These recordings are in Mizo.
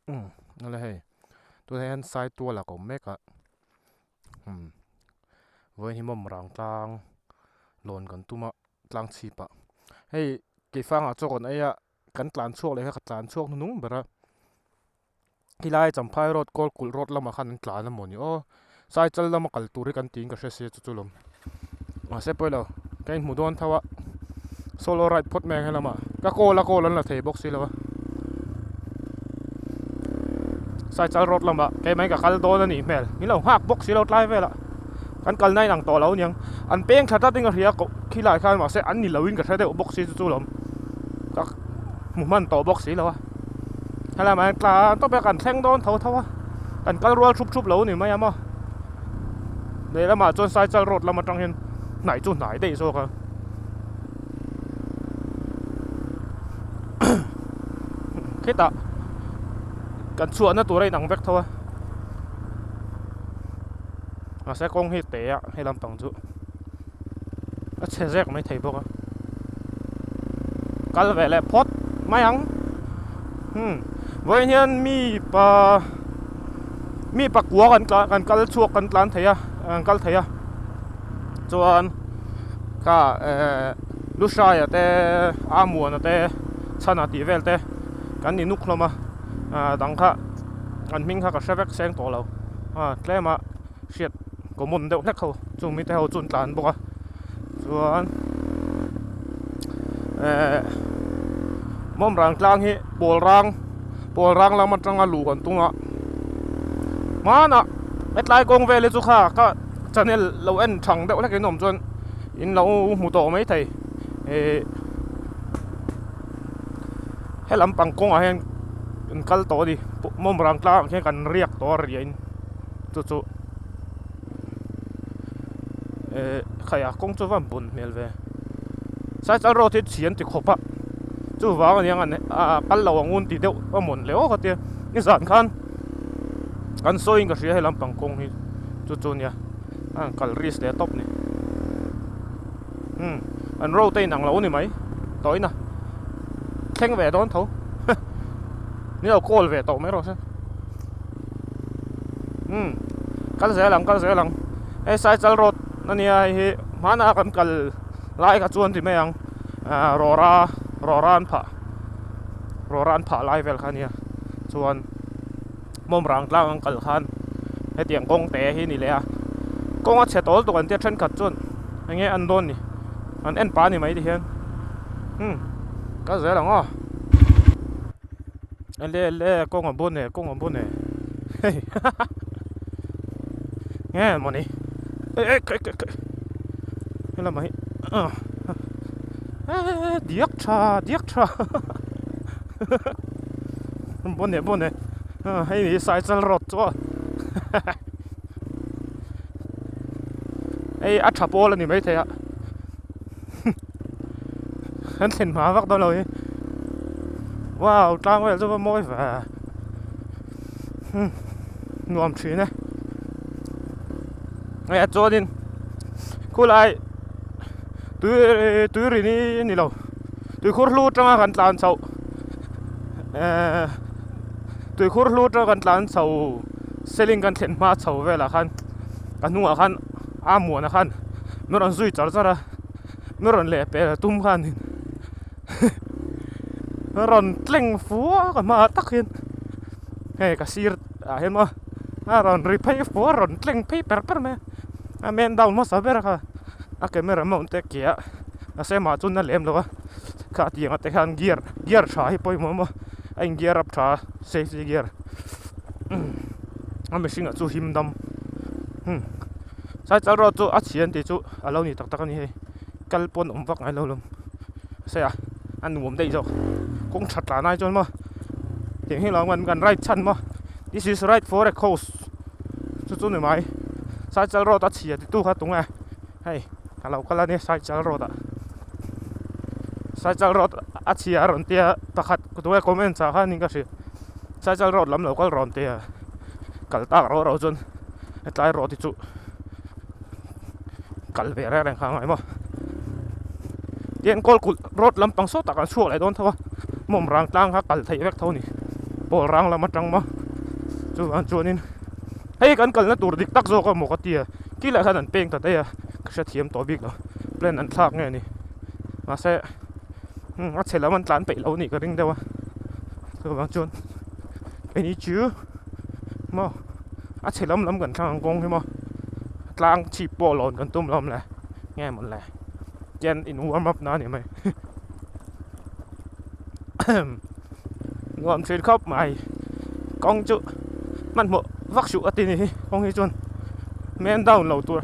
Umm awle hei tunah hian saitual ah ka awm mek a umm vawiin hi mawm rang tlang lawn kan tum a tlang chhip ah hei keifangah chaw kan ei a kan tlan chhuak leh kha ka tlan chhuak hnuhnung ber a khilai champhai road kawlkulh road lamah khan an tlan a mawni aw saichal lama kal tur hi kan tiin ka hre sia chu chu lawm mahse pawilo ka inhmu dawn tho a solo ride phawt mai ang helamah ka call a call an la thei bawk silo a saichal road lamah keimah in ka kal dawn a nih hmel min lo nghak bawk silo tlai velah kan kalna in ang tawh lo aniang an peng tha tlat in ka hria koh khilai khan mahse an ni lo in ka hre deuh bawk si chu chu lawm ka hmu hman tawh bawk silo a helai ah hian tlan tawp a kan thleng dawn tho tho a kan kal rual thup thup lo a ni mai a maw lehlamah chuan saichal road lam atang hian hnaih chu hnai daih zawk a khitah kan chhuahna tur a inang vek tho a mahse kawng hi te a he lampang chu a chhe zek mai thei bawk a kal ve leh phawt mai ang hmm vawiin hian mi pa mi pakua kan tlan kan kal chhuak kan tlan thei a kan kal thei a chuan kha ehh Lushai-a te Amuana te Chhana tih vel te kan ni nuk hlawm a ah dang kha an hming kha ka hre vek seng tawh lo ah tlem a hriat common deuh hlek ho chung mite ho chu an tlan bawk a chuan ehh mawmrang tlang hi pawl rang pawl rang lam atanga luh kan tung a hmanah hetlai kawng vel hi chu kha ka channel lo en thang deuh hlek in awm chuan in lo hmu tawh mai thei ehh he lampang kawngah hian kan kal tawh a ni mawmrang tlangah khian kan riak tawh a riahin chu chu ehh khaia kawng chu va bun hmel ve saichal road hi chhi an ti khawp a chuvang a niang a kal lo ang un ti deuh a mawn leh awk a tia nizan khan kan sawiin ka hria he lampang kawng hi chu chu nia a han kal risk leh tawp a ni umm an road a inang lo a ni mai tawina thleng ve dawn tho ni lo call ve tawh mai rawh se umm kal zel ang kal zel ang hei saichal road a nia hei hi hmanah kan kal lai kha chuan ti mai ang ah rawra rawra an phah rawra an phah lai vel kha a nia chuan mawmrang tlang an kal khan hetiang kawng te hi a ni leh a kawng a chhe tawl tuk an tia thenkhat chuan eng nge an dawn ni an en pah a ni mai ti hian umm kal zel ang aw. Ale ale kawng a bun e kawng a bun e hei hahaha nge mawni eh eh kai kai kai helamah hi ah eh diak tha diak tha hahaha bun e bun e hei ni cycle road chu aw hahaha hei a tha pawl a ni maithei a. Kan thlen hma vak dawn lo hi wow tlang vel chu va mawi ve hmm nuam thin e hei a chuanin khulai tui tui ri ni ni lo tuikhur hlu atanga kan tlan chhoh ehh tuikhur hlu atanga kan tlan chho seling kan thlen hma chho velah khan ka hnungah khan a muanah khan min rawn zui char char a. Na rawn leh pel tum khanin rawn tleng fua ka hmaah tak hian hei ka sir ah hian maw a rawn ri phei fua a rawn tleng phei per per mai a a man down hmasa ber kha a camera mount te ke a mahse amah chu na lem lo a kha tiang ah te khan gear gear tha hi pawimawh maw a in gear up tha a safety gear a mihring ah chu him dam hmm. Saichal road chu a chhian tih chu a lo ni tak tak a ni hei kal pawn awm vak ngai lo lawm se a a nuam daih zawk kawng that tlan ai chuan maw tiang hi lo kan kan ride chhan maw this is ride for a cause chu chu ni mai Saichal road a chhia ti tu kha tunge hei ka lo kal a nia Saichal road ah Saichal road a chhia a rawn tia pakhat tunge comment ah khanin ka hria Saichal road lam lo kal rawn tia kal tak ro ro chuan. Hetlai road hi chu kal ve reng reng kha a ngai maw tin kawl kulh road lampang sawtah kan chhuak leh dawn tho a mawm rang tlang kha kal theih vek tho a ni. Pawl rang lam atang maw chuvang chuanin hei kan kalna tur dik tak zawk a maw ka tia kilah khan an peng ta daih a ka hrethiam tawh bik lo plan an thlak nge ni mahse a chhe lam an tlan peih lo anih ka ring deuh a chuvang chuan keini chu maw a chhe lam lam kan thlang ang kawng hi maw tlang chhip pawh lawn kan tum lo le nge mawn le tian in warm up na a ni mai. Nuam thin khawp mai kawng chu hmanhmawh vak suh a ti ni hi kawng hi chuan man down lo tur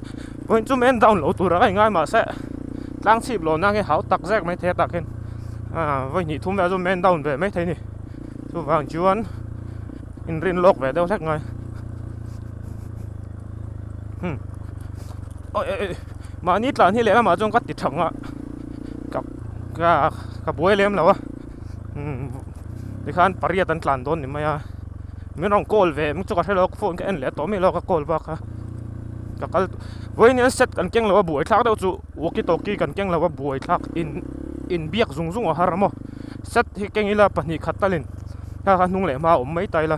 vawiin chu man down lo tur a ingai mahse tlang chhip lawn na nge hau tak zek mai thei a tak hian ah vawi hnih thum vel chu man down ve mai thei a ni chuvang chuan inrin lawk ve deuh hlek ngai hmm awi awi mahni tlan hi lehlamah chuan ka ti tha nghah ka ka ka buai lem lo a umm tikhan pariat an tlan dawn ni mai a min rawn call ve chu ka hre lo phone ka en leh tawh mai lo ka call bak a ka kal vawiin hian set kan keng lo a buai thlak deuh chu walkie talkie kan keng lo a buai thlak in inbiak zung zung a har a maw set hi keng ila pahnih khat talin kha kha hnung leh hma a awm mai ta ila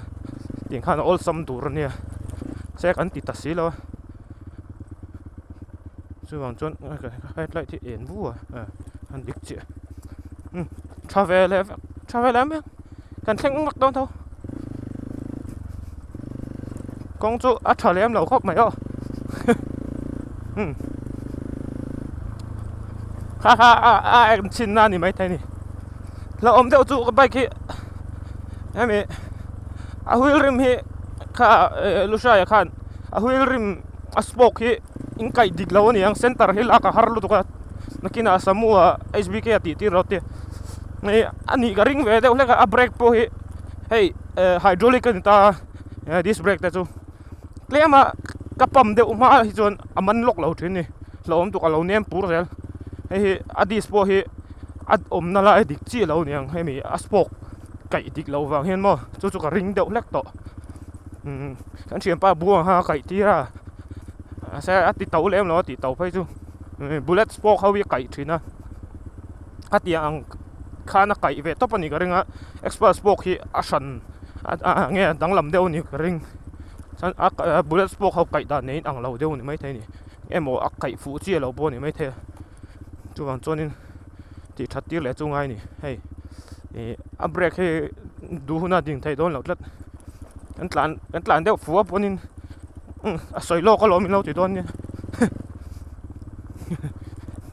tih khan a awlsam tur a nia se kan ti ta si lo a. Chuvang chuan headlight hi en vu a an dik chiah umm tha ve leh vek tha ve leh mek kan thleng vak dawn tho kawng chu a tha lem lo khawp mai aw umm kha kha a a en chhin na a ni maithei a ni hlauhawm deuh chu ka bike hi hemi a wheel rim hi kha Lushai ah khan a wheel rim a spoke hi. In kaih dik lo a ni ang center hi lak a har lutuk a nakinah samu ah hbk a tih tir lo te hei a nih ka ring ve deuh hlek a a brake pawh hi hei eh hydraulic a ni ta a disc brake te chu tlem a ka pump deuh hma hi chuan a man lawk lo thin a ni hlauhawm tuk a lo nem pur zel hei hi a disc pawh hi a awmna lai dik chiah lo a ni ang hemi a spoke kaih dik loh vang hian maw chu chu ka ring deuh hlek tawh umm kan thianpa buang kha a kaih tir a. Mahse a ti to lem lo a tih to phei chu bullet spoke ho hi a kaih thin a a tiang ang khan a kaih ve tawp a nih ka ring a express spoke hi a hran a nge a danglam deuh a nih ka ring chuan a bullet spoke ho kaih dan nen ang lo deuh a ni maithei a ni emaw a kaih fuh chiah lo pawh a ni maithei a chuvang chuanin tih that tir leh chu ngai a ni hei ih a brake hi duh huna ding theih dawn loh tlat kan tlan kan tlan deuh fuh a pawnin a sawi lawk alawm in lo ti dawn nia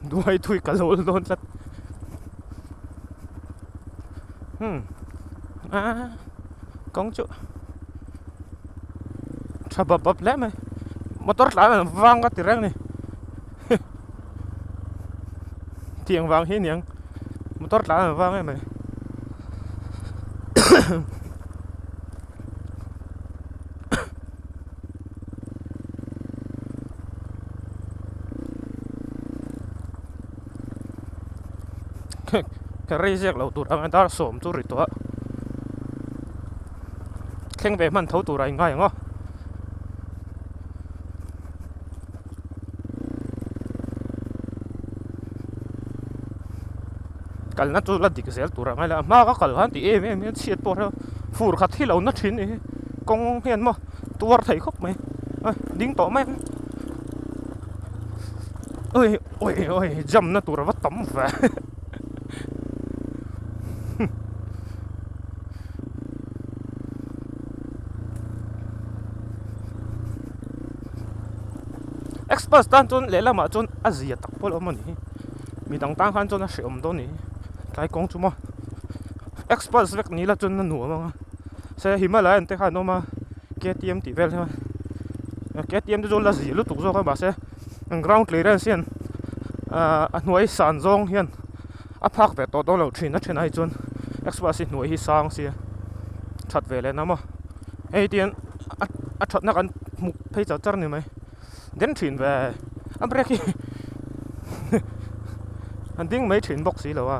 duai thui ka lo dawn tlat hmm a kawng chu tha bap bap hle mai motor tlan an vang ka ti reng a ni. Tiang vang hi aniang motor tlan an vang em mai ka rei ziak lo tur ang a dar sawm chu ri tawh a thleng ve hman tho tur a inngai ang aw. Kalna chu la dik zel tur ang a hma ka kal khan tih em em hian chhiat pawh a fur khat hi lo na thin ni hi kawng hian maw tuar thei khawp mai a ding tawh mai ang ui ui ui jam na tur a va tam ve. Express tan chuan lehlamah chuan a zia tak pawh a awm a ni hi midang tan khan chuan a hrehawm dawn a ni hi tlai kawng chu maw express vek ni la chuan a nuam ang a se Himalayan te kha an awm a K T M tih vel kha K T M te chu la zia lutuk zawk a mahse ground clearance hian ahh a hnuai san zawng hian a phak ve tawh dawn lo thin a thenah hi chuan express hi hnuai hi sang sia that ve leh na maw hei tihian a thatna kan hmu phei char char a ni mai den thin ve a brake hi a ding mai thin bawk si lo a.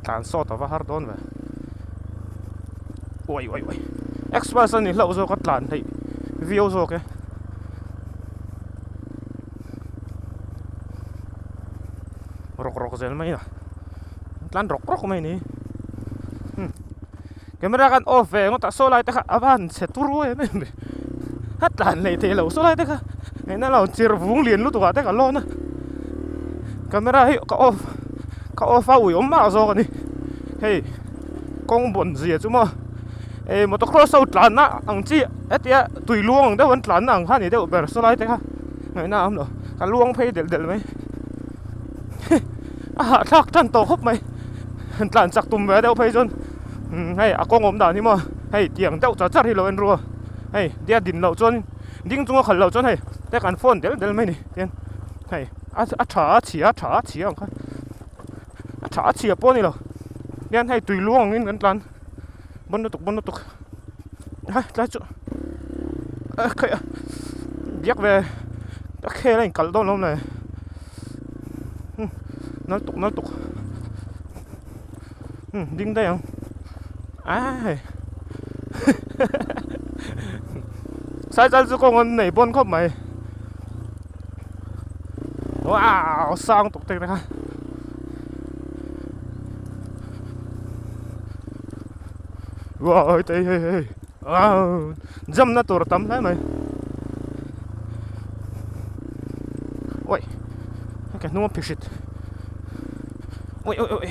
Tlan sawt a va har dawn ve uai uai uai express a ni hlauh zawk a tlan theih viau zawk e. Rawk rawk zel mai a tlan rawk rawk mai ni camera khan off ve ngawt a saw lai te kha a van chhe turu em em ve a tlan leh thei lo saw lai te kha engah lo chir vung lian lutuk ah te ka lawn a camera hi ka off ka off a ui awm mah zawk a ni hei kawng bawn zia chu maw eh motocross ho tlanna ang chi hetia tui luang ang deuh an tlanna ang kha a ni deuh ber saw lai te kha. Ngaihna a awm lo, ka luang phei delh delh mai. A hahthlak tan tawh khawp mai. Han tlan chak tum ve deuh phei chuan hei a kawng awm dan hi maw hei tiang deuh char char hi lo en ru a, hei dia din loh chuan ding chunga khalh loh chuan hei te kan phone delh delh mai ni tian hei a tha a chhia a tha a chhia ang kha a tha a chhia pawh a ni lo tian hei tui luang angin kan tlan bawn lutuk bawn lutuk. Ha tlai chu a khaih a biak ve a khel a inkalh dawn lo le nal tuk nal tuk ding daih ang ai sai chal chu kawng an nei bawn khawp mai wow sang tuk te kha. Uai tei hei hei au jam na tur a tam hle mai ui ka hnung a phihrit ui ui ui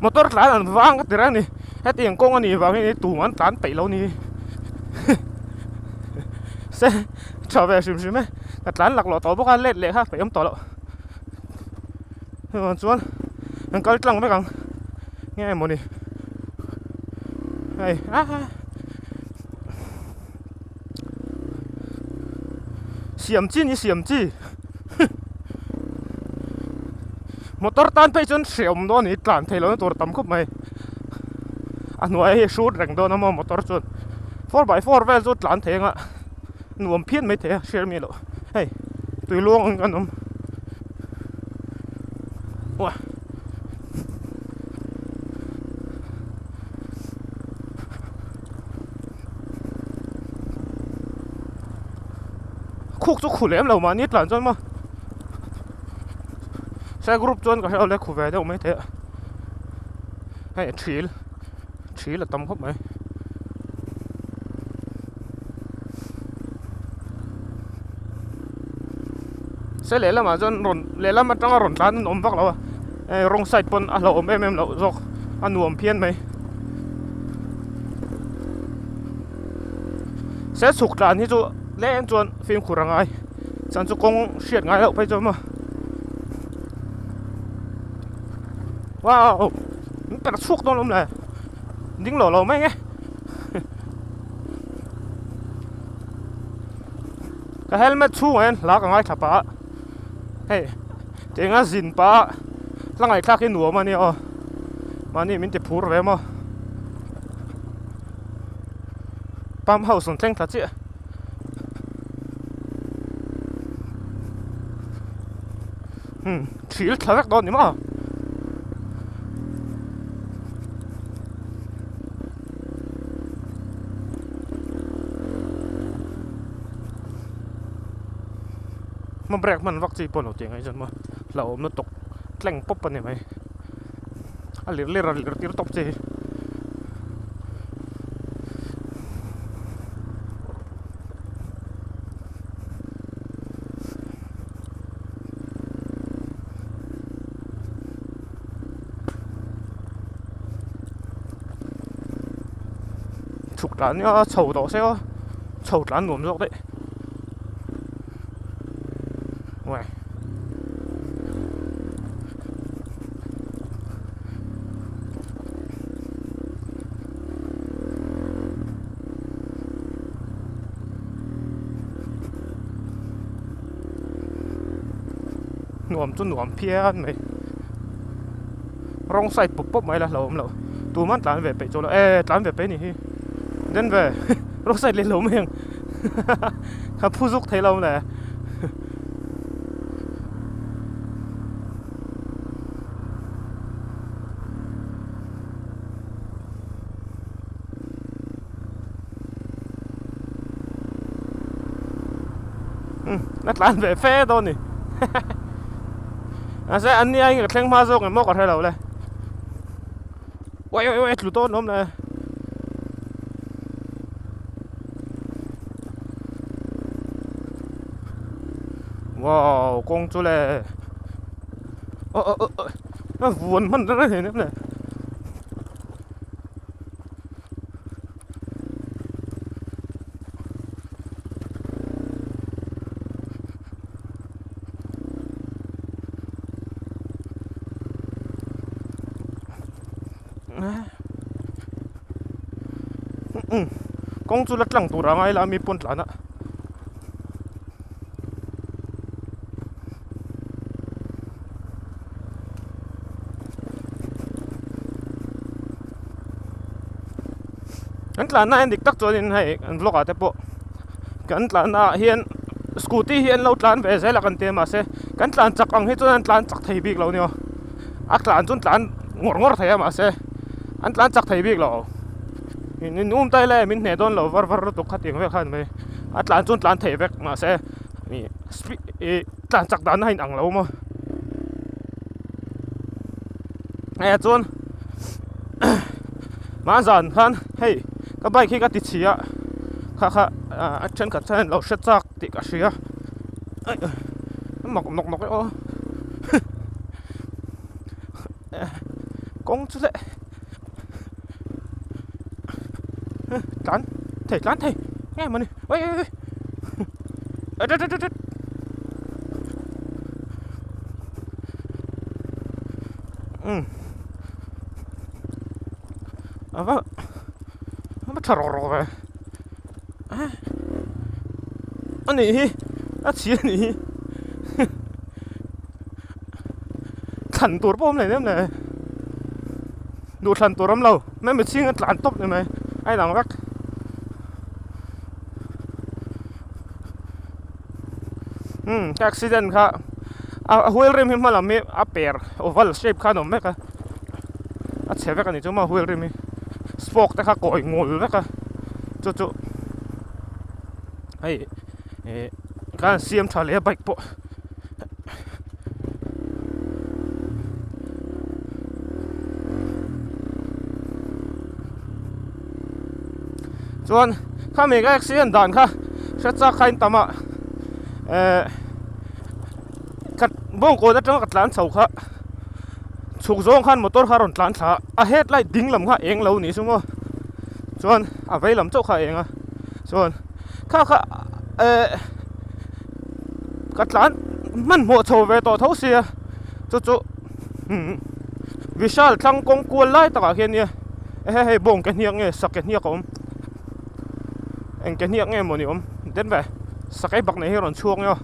motor tlan an vang ka ti reng a ni hetiang kawng a nih vangin tum an tlan peih lo a ni se tha ve hrim hrim e ka tlan laklawh tawh bawk a let leh kha peih awm tawh loh. Hengah chuan an kal tlang vek ang nge mawni hei a siam chi ni siam chi motor tan phei chuan hreawm dawn a ni tlan theih lohna tur a tam khawp mai a hnuai hi hrut reng dawn a maw motor chuan 4x4 vel chu tlan thei anga nuam phian mai thei a hriat mi loh hei tui luang ang kan awm uah khuk chu khu lem lo mahni tlan chuan maw sai group chuan ka hre le khu ve deuh mai thei a hei thil thil a tam khawp mai. Se lehlamah chuan rawn lehlam atanga rawn tlan an awm vak lo a eh wrong side pawn a hlauhawm em em loh zawk a nuam phian mai se chhuk tlan hi chu leng chuan fimkhur a ngai chuan chu kawng hriat ngai loh phei chuan maw wow min per chhuak dawn awm le ding lo lo mai nge. Ka helmet chhungah hian hla ka ngaithla pah a hei tianga zin pah a hla ngaihthlak hi nuam a nia aw mahni min ti phur ve maw pump house an thleng thla chiah umm thil thla vek dawn ni maw. Hma brake hman vak chi pawh lo tih ngaih chuan maw hlauhawm lutuk tleng pawp a ni mai a lir lir a lir tir tawp che hi. Chhuk tlan nia chho tawh se aw chho tlan nuam zawk daih uai nuam chu nuam phian mai rawng side pawp pawp mai la hlauhawm loh tuman tlan ve peih chu lo e tlan ve peih ni hi den ve rawng side leh lo mai ang ka phu zuk thei lo le A tlan ve fe dawn ni. Mahse an ni aiin ka thleng hma zawk em maw ka hre lo le. Uai uai uai tlu dawn awm le. Wow kawng chu le. Aw aw aw a vuan hman reng reng em le. Kawng chu la tlang tur a ngai la a mi pawn tlan a. Kan tlanna hian dik tak chuanin hei an vlog ah te pawh kan tlanna ah hian scooty hi an lo tlan ve zel a kan ti a mahse kan tlan chak ang hi chuan an tlan chak thei bik lo nia a tlan chu an tlan ngawr ngawr thei a mahse an tlan chak thei bik lo in um ta ila e min hneh dawn lo var var lutuk kha tiang vel khan mai a tlan chu an tlan thei vek mahse ih speed ih tlan chak dan a inang lo maw. Hei ah chuan hma zan khan hei ka bike hi ka ti chhi a kha kha a thenkhat chuan an lo hre chak tih ka hria mak nawk nawk e aw kawng chu leh tlan thei tlan thei nge mawni ui ui ui Umm a va a va tha rawk rawk ve a nih hi a chhi a nih hi thlan tur pawh a awm leh em le duh thlan tur a awm lo mai mihring a tlan tawp ni mai a inang vek. Umm ka accident kha a wheel rim hi hma lam hi a per oval shape khan a awm vek a a chhe vek a ni chu maw wheel rim hi spoke te kha kawi ngul vek a chu chu hei ih khan siam tha leh a bike pawh. Chuan khami ka accident dan kha hre chak kha in tam a eh ka bawngkawn atanga ka tlan chho kha chhuk zawng khan motor kha a rawn tlan thla a a headlight ding lam kha eng lo ni chu maw chuan a vei lam chauh kha a eng a chuan kha kha eh ka tlan hmanhmawh chho ve tawh tho sia chu chu umm Vishal thlang kawng kual lai takah khian nia ehe hei bawng ke hniak nge sak ke hniak a awm eng ke hniak nge mawni awm den ve sakei bak nei hi a rawn chhuak nia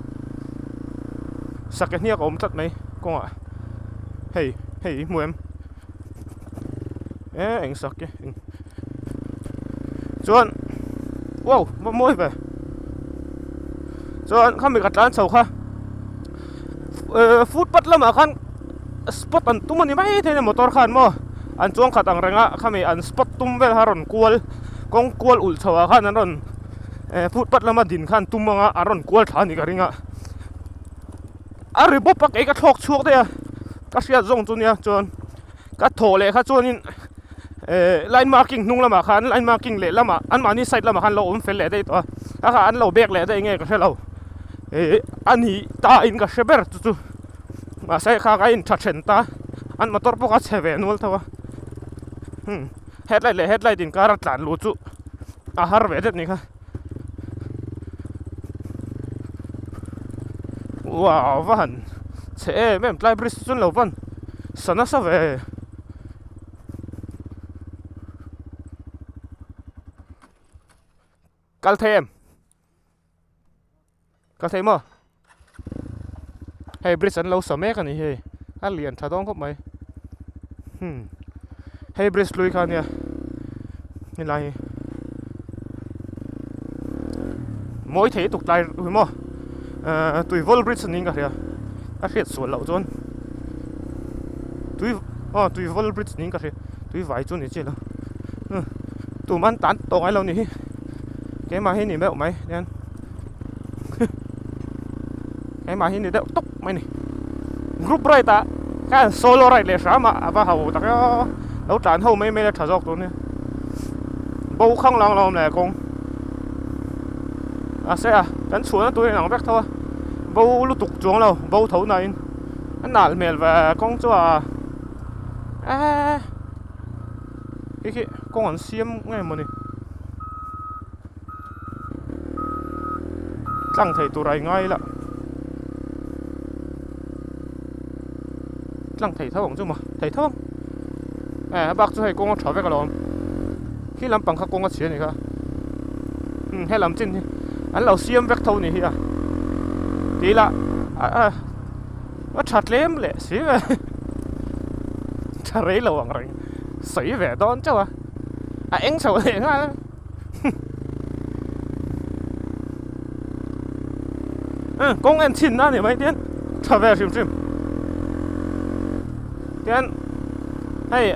sak ke hniak a awm tlat mai kawngah hei hei i hmu em e eng sak ke chuan wow va mawi ve chuan khami ka tlan chho kha footpath lamah khan spot an tum a ni mai thei a motor khan maw an chuang khat ang reng a khami an spot tum vel kha a rawn kual kawng kual ulh chho ah khan an rawn footpath lama din khan tum anga a rawn kual thla a ni ka ring a a ri bawp a kei ka thlawk chhuak daih a ka hriat zawng chu nia chuan ka thawh leh kha chuanin line marking hnung lamah khan line marking leh lamah anmahni side lamah khan lo awm fel leh daih tawh a a kha an lo bek leh daih nge ka hre lo ih a nih ta in ka hre ber chu chu mahse kha ka in tha then ta an motor pawh kha chhe ve nual tho a hmm headlight leh headlight inkar a tlan luh chu a har ve det ni kha wow va han chhe em em tlai bridge chu lo van sa nasa ve. Kal thei em? Kal thei maw? Hei bridge an lo sa mek a ni hei a lian tha dawn khawp mai hmm hei bridge hlui kha ania helai hi mawi thei tuk tlai hu maw ahh tuivawl bridge niin ka hria a hriat sual loh chuan tui aw tuivawl bridge niin ka hria tui vai chu ni chiah lo tumah an tan tawh ngai lo ni hi keimah hi ni meuh mai hian. Keimah hi ni deuh tawp mai a ni. Group ride ah khan solo ride leh hram a a va ho tak e aw. Lo tlan ho mai mai la tha zawk tur nia. Bo khang lang lo awm leh kawng. Mahse a kan chhuahna tur in ang vek tho a. Bo lutuk chuang lo bo tho na in a nal hmel ve kawng chu a eee khi khi kawng an siam nge mawni. Tlang thei tur a ingai la tlang thei tho ang chu maw thei tho ang e a bak chu hei kawng a tha vek alawm khi lampang kha kawng a chhia a nih kha umm helam chin hi an lo siam vek tho a nih hi a tih lah a a tha tlem leh si ve tha rei lo ang reng sawi ve dawn chauh a a eng chho leh nghal a. Kawng en chhin na a ni mai tian tha ve hrim hrim tian hei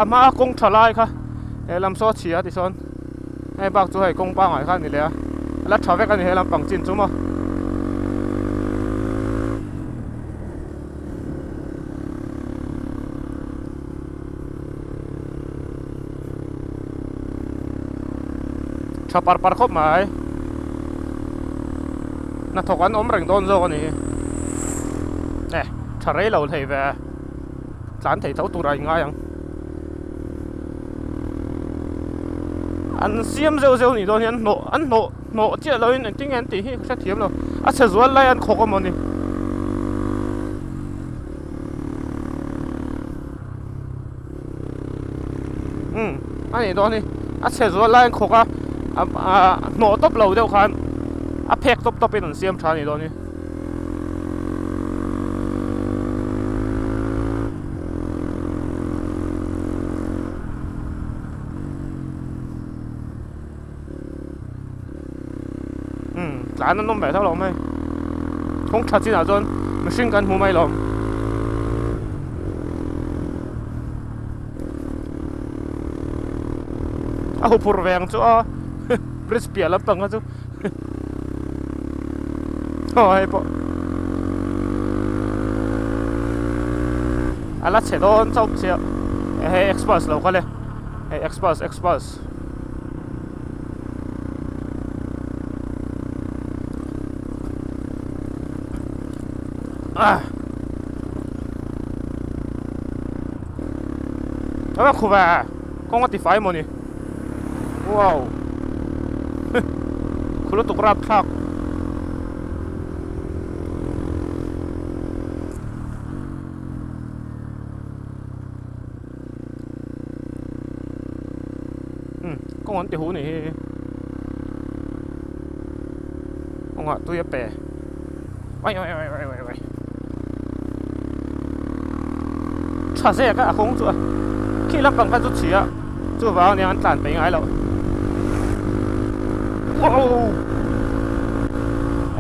a hma kawng tha lai kha he lam saw a chhia a tisawn hei bak chu hei kawng pangngai kha a ni leh a a la tha vek a ni he lampang chin chu maw. Tha par par khawp mai hnathawk an awm reng dawn zawk a ni hi e tha rei lo thei ve tlan thei tho tur a in ngai ang an siam zeuh zeuh nih dawn hian hnawh an hnawh hnawh chiah lo in engtin nge an tih hi ka hrethiam lo a chhe zual lai an khawk a mawni. Umm a nih dawn hi a chhe zual lai an khawk a ah hnawh tawp lo deuh khan a phek tawp tawp in an siam tha a nih dawn hi. Umm tlan an awm ve tho lo mai kawng tha chinah chuan mihring kan hmu mai lo a huphurh ve ang chu a bridge piah lampang kha chu aw hei pawh a la chhe dawn chauh chiah hei express lo kal e hei express express. Ah. A khu ve kawng a ti fai mawni wow khu lutuk rap thlak umm kawng an ti hu ni hi kawngah tui a pe oi oi oi oi oi tha zek a a kawng chu a khi lampang kha chu chhia chuvang ania an tlan peih ngai loh wow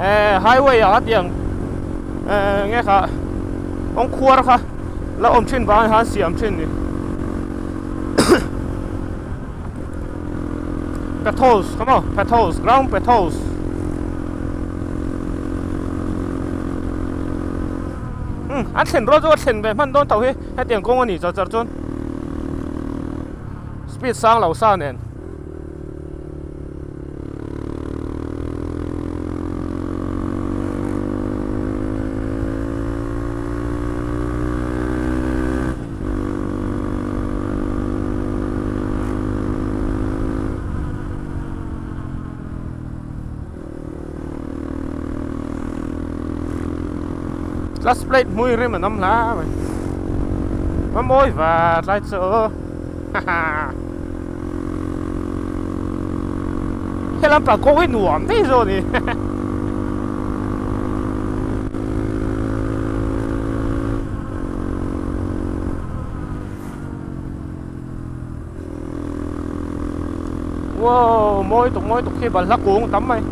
eh highway ah a tiang eh nge kha kawng khuar kha. La awm thin vang khan siam thin ni Pathos come on pathos ground pathos um an thlen rual chu a thlen ve hman dawn tho hi hetiang kawng a ni char char chuan speed sang lo sa nen. Last plate hmui rim an awm hla mai a mawi vat lai chu haha helam pang kawng hi nuam daih zawk a ni wow mawi tuk mawi tuk khi balhla kung tam mai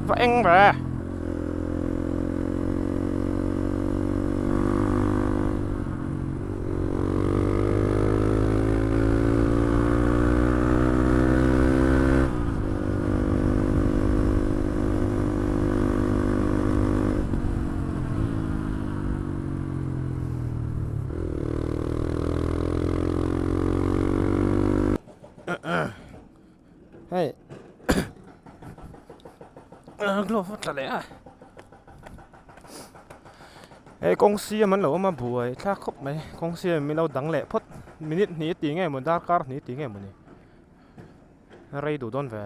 va eng ve. Glove a tla leh a hei kawng siam an lo awm a buai thlak khawp mai kawng siam min lo dang leh phawt minute hnih tih nge maw darkar hnih tih nge mawni rei duh dawn ve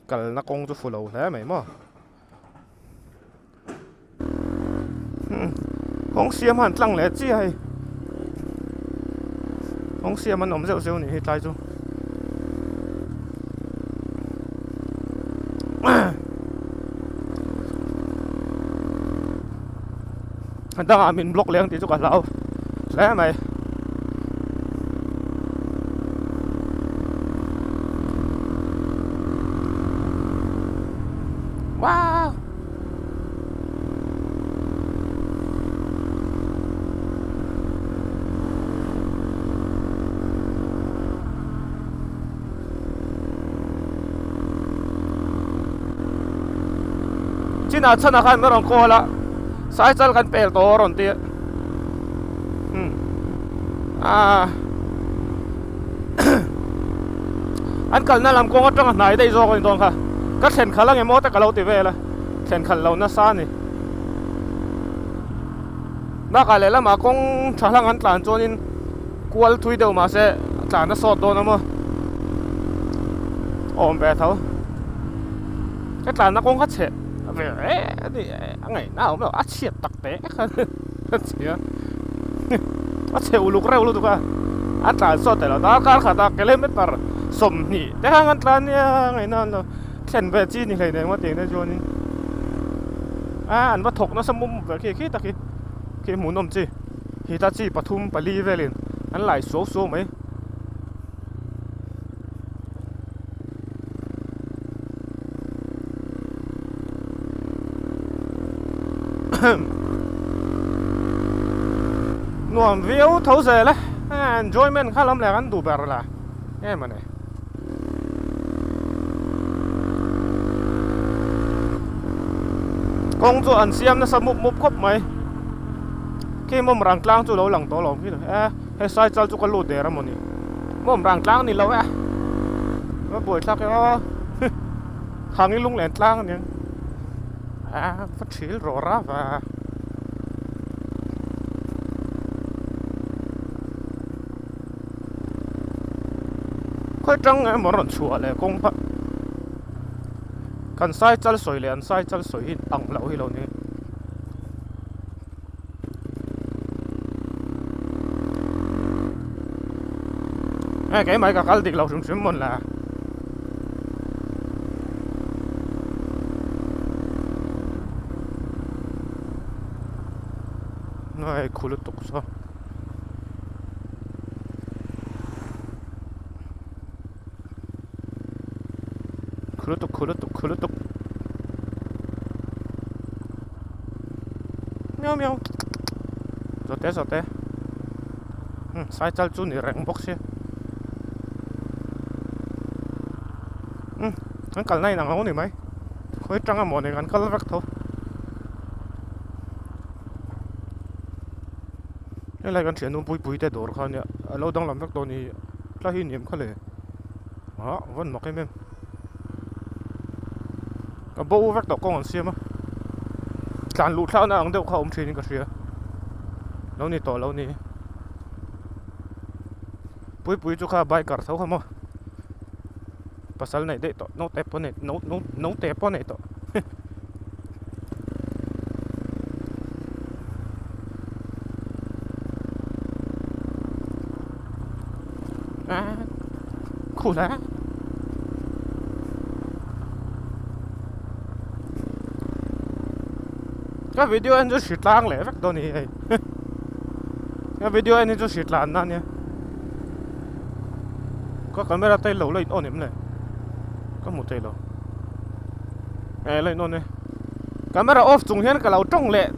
kalna kawng chu fu lo hle mai maw. Kawng siam han tlang leh chiah hei kawng siam an awm zeuh zeuh nih hi tlai chu a dangah min block leh ang tih chu ka hlau hle mai. Wow! Chinah chhanah khan min rawn call a cycle kan pel tawh a rawn ti a umm ah an kalna lam kawng atanga hnai daih zawk a ni dawn kha ka thlen khalh ang emaw te ka lo ti vel a thlen khalh lo nasa a ni bakah lehlamah kawng tha hlang an tlan chuanin kual thui deuh mahse tlan a sawt dawn a maw awm ve tho ka tlanna kawng kha chhe ve e a ngaihna a awm lo a chhiat tak teh kha a chhia a chhe uluk reuh lutuk a a tlan sawt teh lo darkar khat a kilometer 20 te khan an tlan nia ngaihna an lo thlen ve chi ni hlei nen tih te chuanin a an va thawk nasa mum ve khi khi tak hi khi hmuhnawm chi heta chi pathum pali velin an lai suau suau mai. Nuam viau tho zel e enjoyment kha lam leh kan duh ber la em a ni. Kawng chu an siam nasa mup mup khawp mai khi mawm rang tlang chu lo lang tawh lo khi e he cycle chu ka lut der a mawni. Mawm rang tlang ni lo e va buai thlak e aw hang i lunglen tlang a nia a va thil rawh ra va khawi tang emaw rawn chhuah leh kawng kha kan sai chal sawi leh an sai chal sawi hi ang loh hi lo ni. Hei keimah hi ka kal dik lo hrim hrim mawn le. Hei khu lutuk saw. Khu lutuk khu lutuk khu lutuk. Miau miau zawte zawte umm cycle chu ni reng bawk sia umm an kalna in ang lo ni mai khawi tanga maw ni kan kal vek tho helai kan thiannu pui pui te dawr kha ania a lo danglam vek tawh a ni tlai hi niam kha le ah a vawn mak em em. Ka bo vek tawh kawng an siam a tlan luh thlakna ang deuh kha a awm thin in ka hria lo ni tawh lo ni puipui chu kha biker tho kha maw pasal neih daih tawh naute pawh nei no no naute pawh nei tawh Khu hle. Ka video en chu hritlang leh vek dawn a ni hei. Ka video en hi chu hritlan na ania. Ka camera te lo la in on em le? Ka hmu thei lo. E la in on e. Camera off chung hian ka lo tawng leh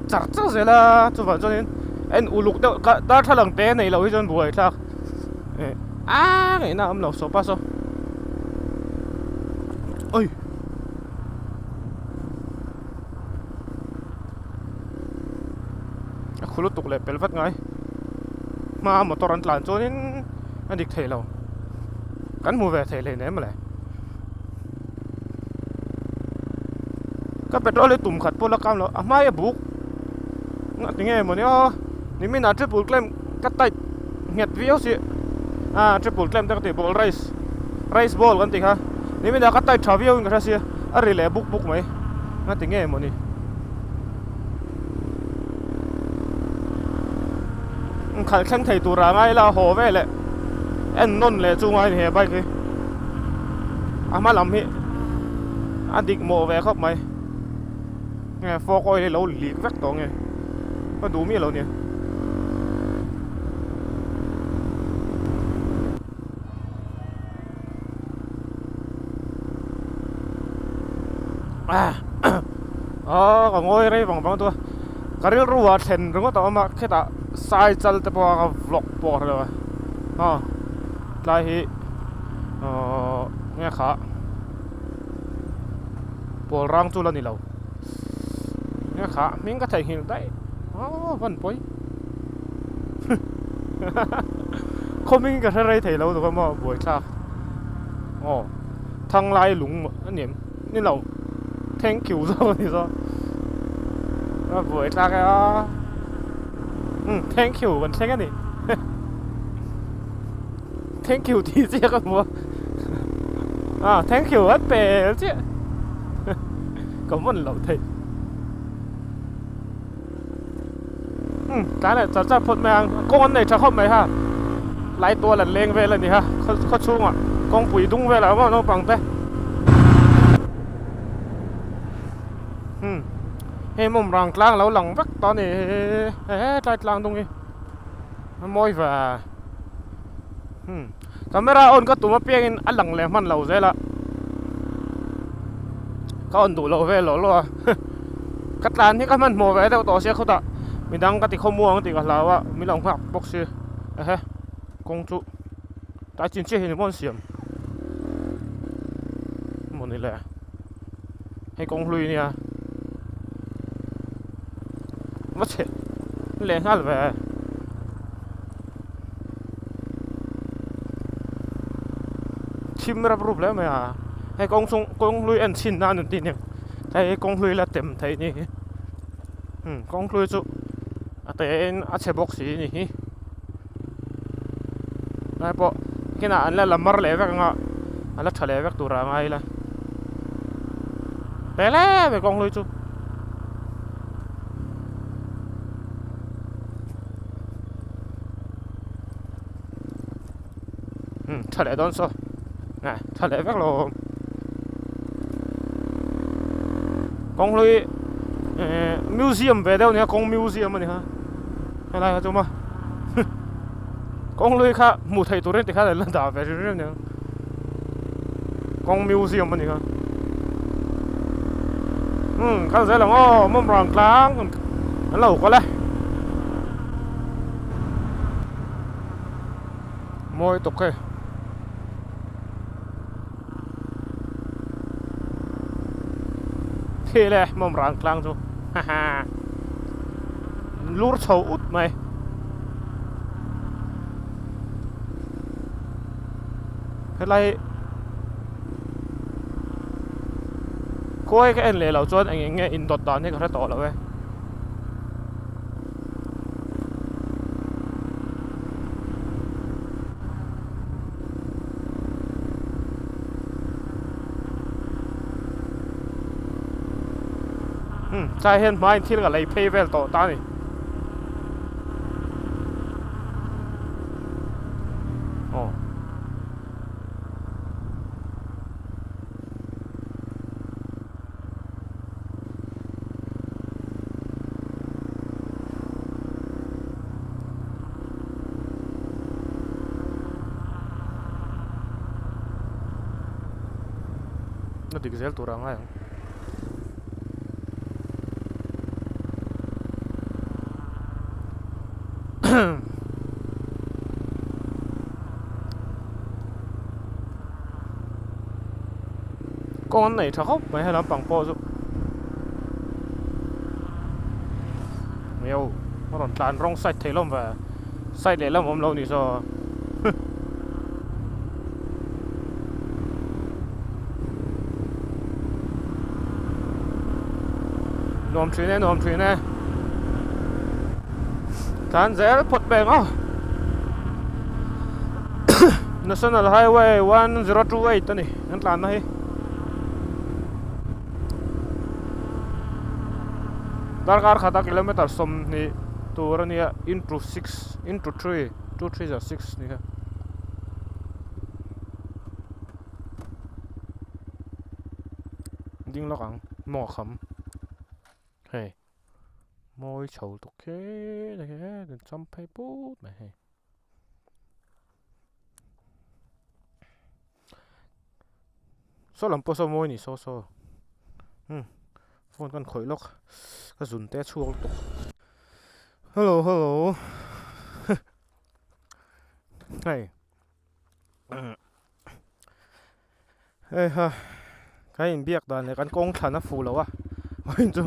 char char zel a chuvang chuanin en uluk deuh ka darthlalang te nei loh hi chuan buai thlak eh a ngaihna a awm lo saw pa saw oi a khu lutuk leh pel vat ngai hma motor an tlan chuanin a dik thei lo kan hmu ve thei hleinem mawle. Ka petrol hi tum khat pawh la kam lo a hmaia buk ngah ti nge mawni aw nimin ah triple clamp ka tight nghet viau si ah triple clamp te ka ti ball race race ball kan tih kha nimin ah ka tight tha viau in ka hre sia a ri leh buk buk mai ngah ti nge mawni. Khalh thleng thei tur ah ngai ila a haw ve leh en nawn leh chu ngai a ni he bike hi a hma lam hi a dik mawh ve khawp mai nge fork oil hi lo leak vek tawh nge ka duh miah lo nia. Aw ka ngawi rei vang vang tu a ka rilru ah thlen ringawt a awm a khetah sai chal te pawh a ka vlog pawh ka hre lo a aw tlai hi aww nge kha pawl rang chu la ni lo nge kha hming ka theihnghilh daih aw van pawi. Khawming ka hre rei thei lo duh maw buaithlak aw thanglai lung a ni em ni lo thank you zawk a ni zawk a buaithlak e a um thank you kan thleng a ni thank you tih chiah ka hmu a ah thank you an pel chiah ka vawn loh theih. Umm tlai leh char char phawt mai ang kawng an nei tha khawp mai ha lai tual an leng vel a ni ha khaw chhungah kawngpui dung velah maw naupang te umm hei mawm rang tlang lo lang vek tawh a ni he tlai tlang dung hi a mawi ve umm camera on ka tum apiangin a lang leh hman lo zel a ka on duh loh vel lawh lawh a. Ka tlan hi ka hmanhmawh ve deuh tawh sia khawtah midang ka ti khawmuang tih ka hlau a min lo nghak bawk si ehe kawng chu tlai chin chiah hi ni maw an siam maw ni le hei kawng hlui nia va chhe leh nghal ve thim rap rup hle mai a hei kawng chung kawng hlui en chhin nan an tih nia. Hei kawng hlui la tem theih ni hi umm kawng hlui chu a te in a chhe bawk si ni hi lai pawh kinah an la la mar leh vek anga a la tha leh vek tur ah a ngai ila te hle mai kawng hlui chu. Umm tha leh dawn saw eh tha leh vek lo kawng hlui eh museum ve deuh a nia kawng museum a ni kha helai kha chu maw kawng hlui kha hmuh theih turin tikhan an la dah ve hrim hrim nia kawng museum a ni kha umm kal zel ang aw mawmrang tlang an lo kal e. Mawi tawk hei. Khi le mawm rang tlang chu ha ha lur chho ut mai. Helai khawi ka en leh loh chuan eng eng nge indawt dan hi ka hre tawh lo e. Tlai hian hmain thil ka lei phei vel tawh ta a ni. Aw. A dik zel tur a ngai ang. Kawng an nei tha khawp mai he lampang pawh chu Mio a rawn tlan rawng side thei hlawm ve side lehlam awm lo ni saw Nuam thin e nuam thin e. Tlan zel phawt peng aw. National Highway 1028 a ni kan tlanna hi. Darkar khata kilometer 20 tur a nia into 6 into 3 2 3 za 6 ni kha. Ding lawk ang maw a kham hei mawi chho tuk khi tikhian in cham phei put mai hei saw lam pawh saw mawi a ni saw saw umm phone kan khawih lawk ka zun te a chhuak lutuk hello hello hei. Hei ha kan inbiak dan leh kan kawng thlan a fuh lo a vawiin chu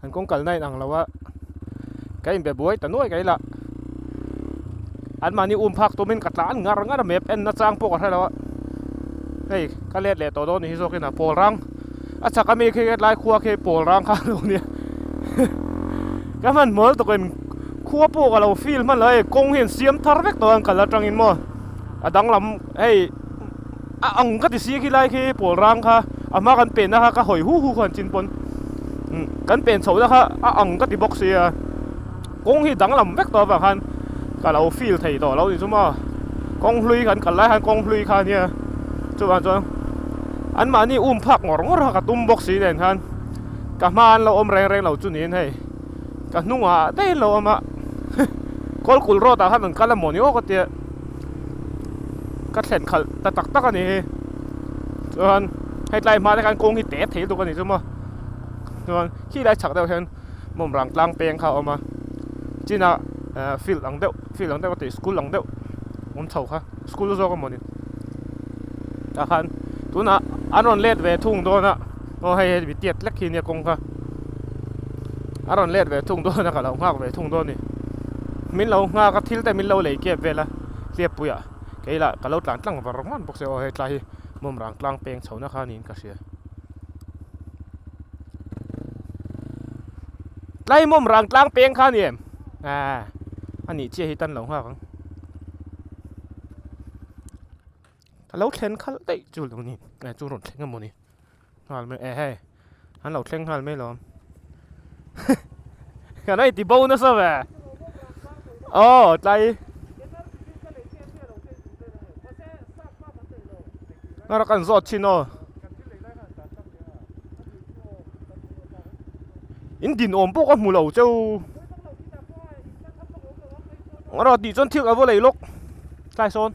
kan kawng kalna a inang lo a ka inbe buai ta nuai ka ila anmahni um phak tumin ka tlan ngar ngar a map en na chang pawh ka hre lo a hei ka let leh tawh dawn ni hi zawkin a pawl rang a chhak ami khi hetlai khua khi pawl rang kha a lo nia ka hmanhmawh lutuk in khua pawh ka lo feel hman lo hei kawng hi an siam thar vek tawh a an kal atangin maw a danglam hei a ang ka ti si khi lai khi pawl rang kha a hma kan penna kha ka hawi hu hu khan chin pawn kan pen chhoh na kha a ang ka ti bawk sia kawng hi danglam vek tawh avang khan ka lo feel thei tawh lo ni chu maw kawng hlui kan kal lai khan kawng hlui kha nia chuvang chuan anmahni um phak ngawr ngawr kha ka tum bawk si nen khan ka hma an lo awm reng reng lo chu niin hei. Ka hnungah daih lo awm a, Kawlkulh road ah khan an kal a maw ni aw ka tia, ka thlen khalh ta tak tak a ni hi, chuan hetlai hma te khan kawng hi te thei lutuk a ni chu maw, chuan khi lai chhak deuh hian mawmrang tlang peng kha a awm a, chinah field ang deuh field ang deuh ka tih school ang deuh awm chho kha school zawk a maw ni tah khan tunah an rawn let ve thung dawn a. Aw hei hei mi tiat lek hi nia kawng kha a rawn let ve thung dawn a ka lo nghak ve thung dawn a ni min lo nghak a thil te min lo lei kep vel a hliappui ah kei lah ka lo tlan tlang var ngawt bawk sia aw hei tlai hi mawmrang tlang peng chho na kha niin ka hria tlai mawmrang tlang peng kha a ni em ah a nih chiah hi tan lo nghak ang. Ka lo thlen khalh daih chu lo ni eh chu rawn thleng emaw ni nghal mai eh hei an lo thleng nghal mai lawm kan ei ti bo nasa ve aw tlai a kan zawt thin aw in din awm pawh ka hmu lo cheu rawh tih chuan thil ka va lei lawk tlai sawn.